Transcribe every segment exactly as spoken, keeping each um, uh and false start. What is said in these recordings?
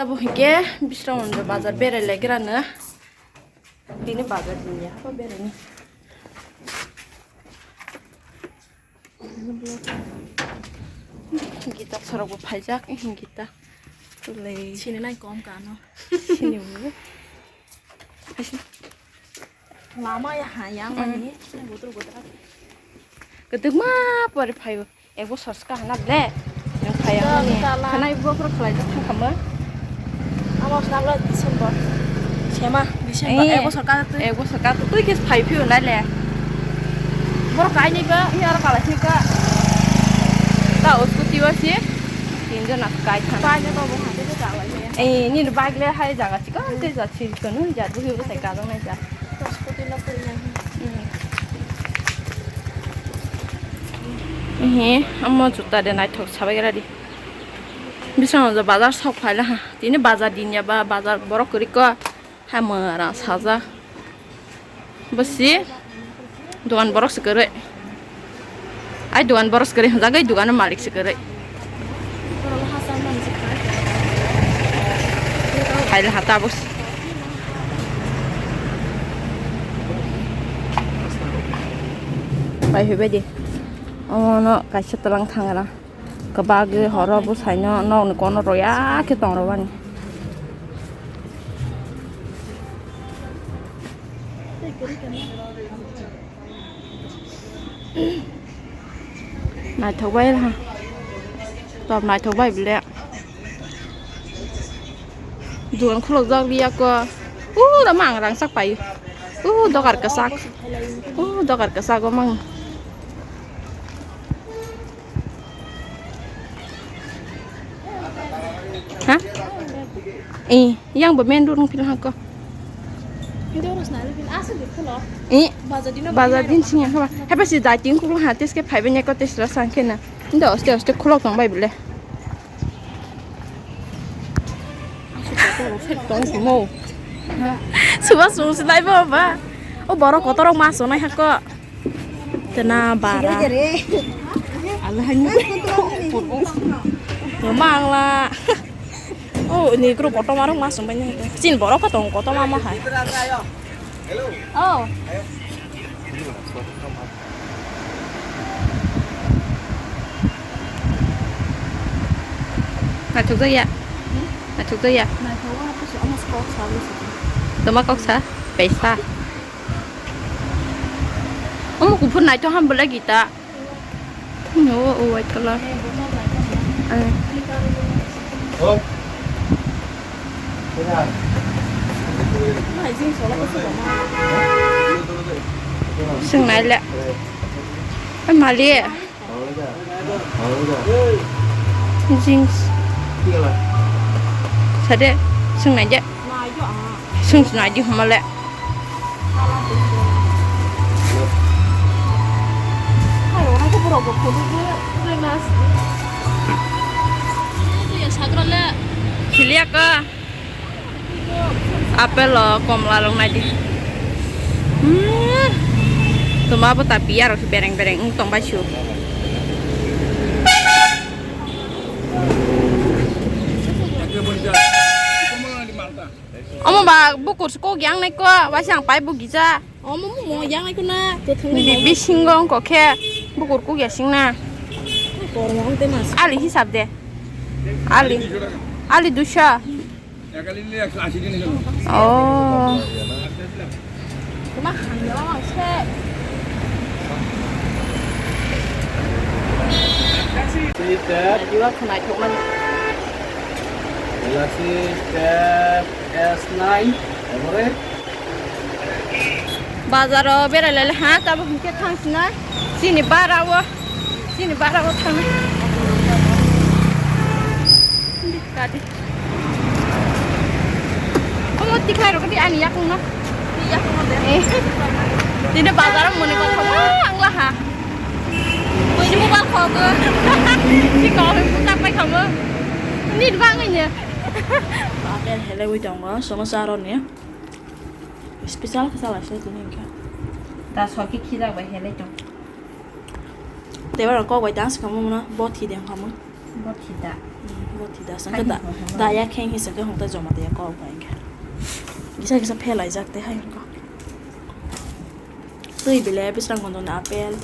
Abo hwnkhe Bisramganj bazar berai lai gra no. Tini bazar din ya, haba berai ni. Gita sorok bo phaijak, gita. Tulai. Sini nai kom kano. Sini bo. Lama ya ha yang mani. Sini botor botor. Keduk ma pore phaio. Ebo sorska hana ble. Yang kaya mani. Kana ibo pro khalai thang kama. Amo snabla December. Sema December. Eh, ebo sorka tu. Ebo sorka tu. Tui kis phai phiu nai le. Bor kai ni ba. Ini aro kala sini ka. Ta o scooty wa si. Tinjon nak kai thang. Pai ne to bo hate se kala ni. Eh, ini bike le hai jaga chikon te ja chikon ja bu hiu sai ka dong nai ja. Scooty no pui nai. Hmm. Ehe, amo juta de naithok sabai gra di. Bisong jo bazar sok phaila ha. Tini bazar din ya ba bazar borok kwrwi ko. Hamara sajak. Bwsi dogan borok se kwrwi. Ai dogan borok se kwrwi hwnjagwi dogan malik se kwrwi. Phaila ha tabuk. Pai hubai di. Omo no kaisa twlang thangra. Kwbagwi horo bwsaino nokni kono roya khe tong rwbani. Naithok bai ha. Tor naithok bai bile. Dugan khulukjak liya ko. Uh, da mang rangchak pai. Uh, dogar kwchak. Uh, dogar kwchak o mang. Ha? Eh, yang bo main road wng phil hako. Eh, bazar din sing haba. Haba si dai tin kukla ha tes ke phai benya ko tes la sang khe na. Nda oste oste khulok tong bai bile. Tong sumo. Suba sung silai ba ba. O borok kotorok ma sonai hako. Tena bara. Alahani. Mangla. Oh, ini group kotor marung masuk banyak. Sin borok ko tong kotor mama hai. Oh. Naithok jaya. Naithok jaya. Naithok apa sih? Omas kok salu sih. Toma kok sa? Paisa. Omo kuphur naithok ham bwle gita. No, o white color. Eh. Swngnai le. Oi mali. Jeans. Sade, swngnai de. Swngnai di homa le. Chiliya ka. Apple o komla rok nai di. Hmm. Toma bo ta piya rok bereng bereng wng tong bai su. Omo ba bukur se kok yang nai ko, waisa ang pai bo gija. Omo mo yang nai ko na, kwthwng ni. Bi-, bisingo wng kok khe bukur kok ya sing na. Kormo wng te mas. Ali hisab de. Ali. Ali dusa. Oh. Toma hamya wng se. Iwa khwnai thok mani. Galaxy Tab S nine, epore? Bazaro berai lai ha, tabuk hwnkhe thang sinai. Chini bara o, chini bara o thang. Kadi. Omo tikhai rok di ani yakung no. Yakung no de. Eh. Tini bazaro muni kok thang ang la ha. Buini mobile khogo. Si kok buka pai khogo. Nit bang ini. Amen helai wi tongo, sono saro ni. Special khe salai se tini khe. Ta soki khilak bai helai tong. Tebaro kok bai dance kamo muna, bo thi deng kamo. Bothi da. Bothi da, sangkhe da, da ya kheng hisa khe hongta joma da ya kok bai khe. Kisa kisa phelai jak te hai ko. Twi bile bisrang kondo na apple.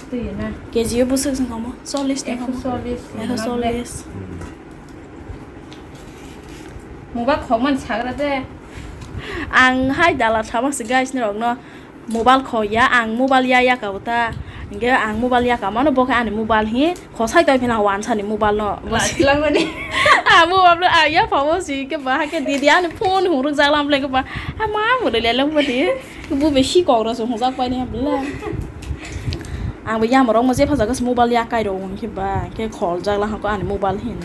Twi na. K G o bwswk sing komo? Chollish te komo. Ekso chollish. Ekso chollish. Muba khokman sagra de. Ang hai dala thama se guys ni rok no. Mobile kho ya, ang mobile ya ya ka ta. Hingke ang mobile ya ka mano, bo khe ani mobile hi khosai toi phela wansani mobile no. Bo si langmani. Ah, mobile no, ah, ya pha bo si ke ba ke didi ani phone hung ruk jak lam le ke ba. Ah, ma mo le le mo di. Bu be si kok ro so hung jak pai ni bla. Ang bo ya mo rok mo je pha jak mobile ya kai ro hung ke ba. Ke khol jak la ko ani mobile hin.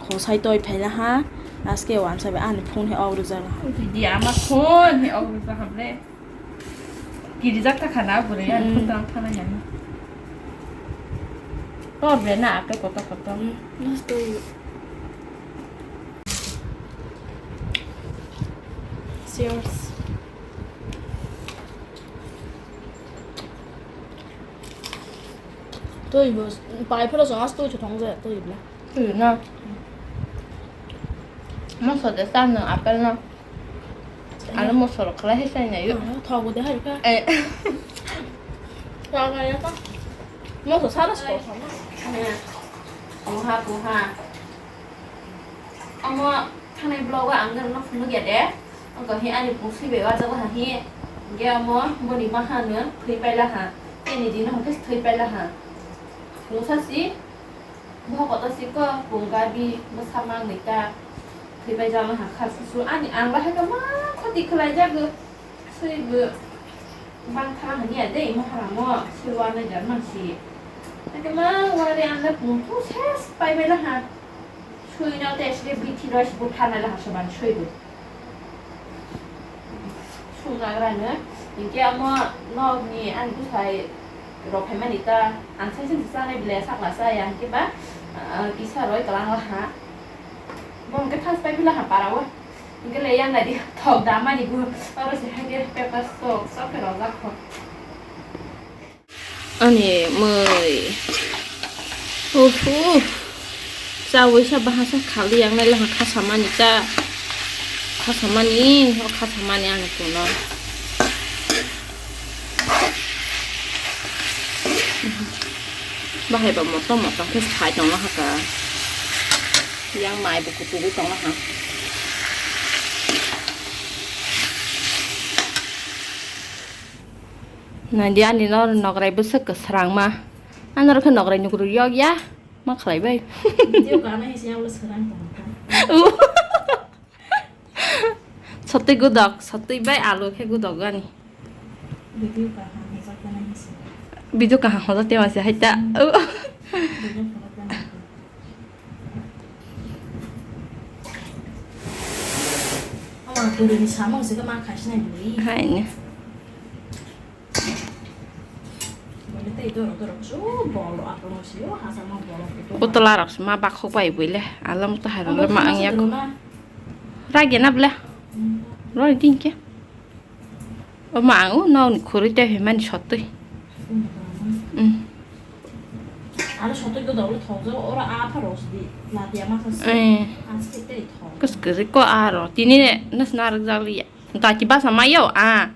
Khosai toi phela ha. Aske wansa be ani phone hi ok ruk jak la. Didi ama phone hi ok ruk jak le. Kirijak ta khana bwrwi, ani Mm. khutang thana yani. Tor bre na, ake koto koto. Mm, mas tu. Cheers. Twi bo, pai phano chwng as twi chwng thong je, twi bla. Twi na. Moso de sa no, apple no. Ano moso rok khlai hai sai nayo. Ah, thogo de hai ka. Eh. Ka ga ya ka. Moso sa das ko. Buha, buha. Omo thanai vlog o ang nokno phunuk ya de. Ogo hi ani pung sui bai wajago ha hi. Ge omo boni baha no thwi paila ha. Tini dino hokhe thwi paila ha. Nungsa si. Bo koto si ko pung gabi bo sama nita. Thwi bai jama ha kha susu ani ang bahai ka ma khoti khlai jago. Sui bo bang thang hanya de mo haramo sui wa na jar man si. Ake ma wari anda pung tu ses pai bai la ha. Sui na te sui bithi roi si bo thana la ha so ban sui bo. Sung na gra ne. Inke amo no ni an tu sai ro phai mani ta. Ang sai sin sa ne bile sak la sa ya ke ba. Ah, kisa roi kalang la ha. Bo ke thas pai bila ha para wa. Hingke le yang nadi thok da mani bu oro se hage paper sok sok ke rojak kho. Ani mui. Uhu. Chawi sa bahasa khali yang nai laha khasamani cha. Khasamani, o khasamani ani kuno. Bahai ba motom motom khe sai tongna haka. Yang mai bo kutubu tongna ha. Nadi ani no nokrai bwswk kwsrang ma. Ano rokhe nokrai nukru yok ya. Ma khlai bai. Video kana hisi yang lo serang tong. Sotwi gudok, sotwi bai alu khe gudok gani. Video kaham hojak tana hisi. Video kaham hojak tema se hai ta. Hmm. Video kaham tana. Ama kuri ni samung se ma khaisi nai bui. Hai ne. Bole tei doro doro su bolo apo mo si o hasa ma bolo kutu. Botol arok se ma bakhok bai bui le. Alam to hai ma ang yak. Ragi na ble. Hmm. Roi din ke. O ma ang u nokni khuri tei himani sotwi. Hmm. Aro sotwi ko dole thok jo ora a pharo sdi. Lati ama sa. Eh. Aske tei thok. Kus kuri ko aro. Tini ne nas narak jali ya. Daki basa mayo a.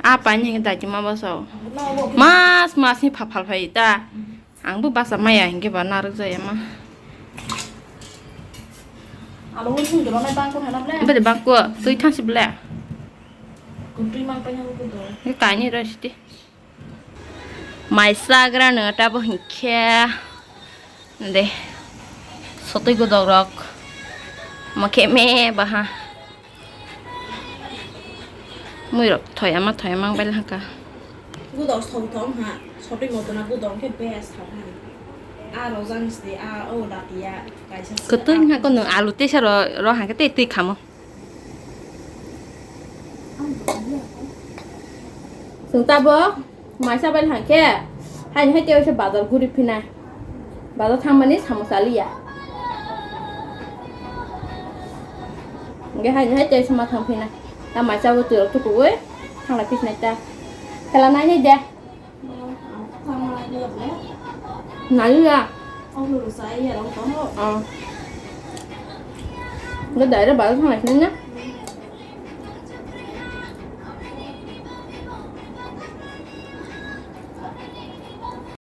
A paini hingke daki ma basa. Mas mas ni phapal phai ta. Ang bo basa maya hingke ba narak jaya ma. Alo wngkhe dolo nai bangkon hana ble. Bede bangko twi thangsi ble. Kutui mang paina bo kudo. Ni kaini rasti. Mai sagra no tabo hingke. De. Sotwi godok rok. Mo khe me baha. Mui rok thoyama thoyama wng bai haka. Gudok song thong ha, sotwi motona gudok khe best thang ha. A rok jani sidi a o latiya kaisa. Kwtwi wng ha kono alu tesa ro ro hangke tei twi khamo. Chwng tabok. Maisa bai hangkhe, haini hai tei waisa bazar guri phina. Bazar thangmani samosa liya. Hingke haini hai tei waisa ma thang phina. Ta maisa bo twi rok tukuwi, thanglai phi sinai ta. Khela nai nai de. Nai ya. Ang lurus ai ya, ang tong. Ah. Nda daira bazar thang lai na?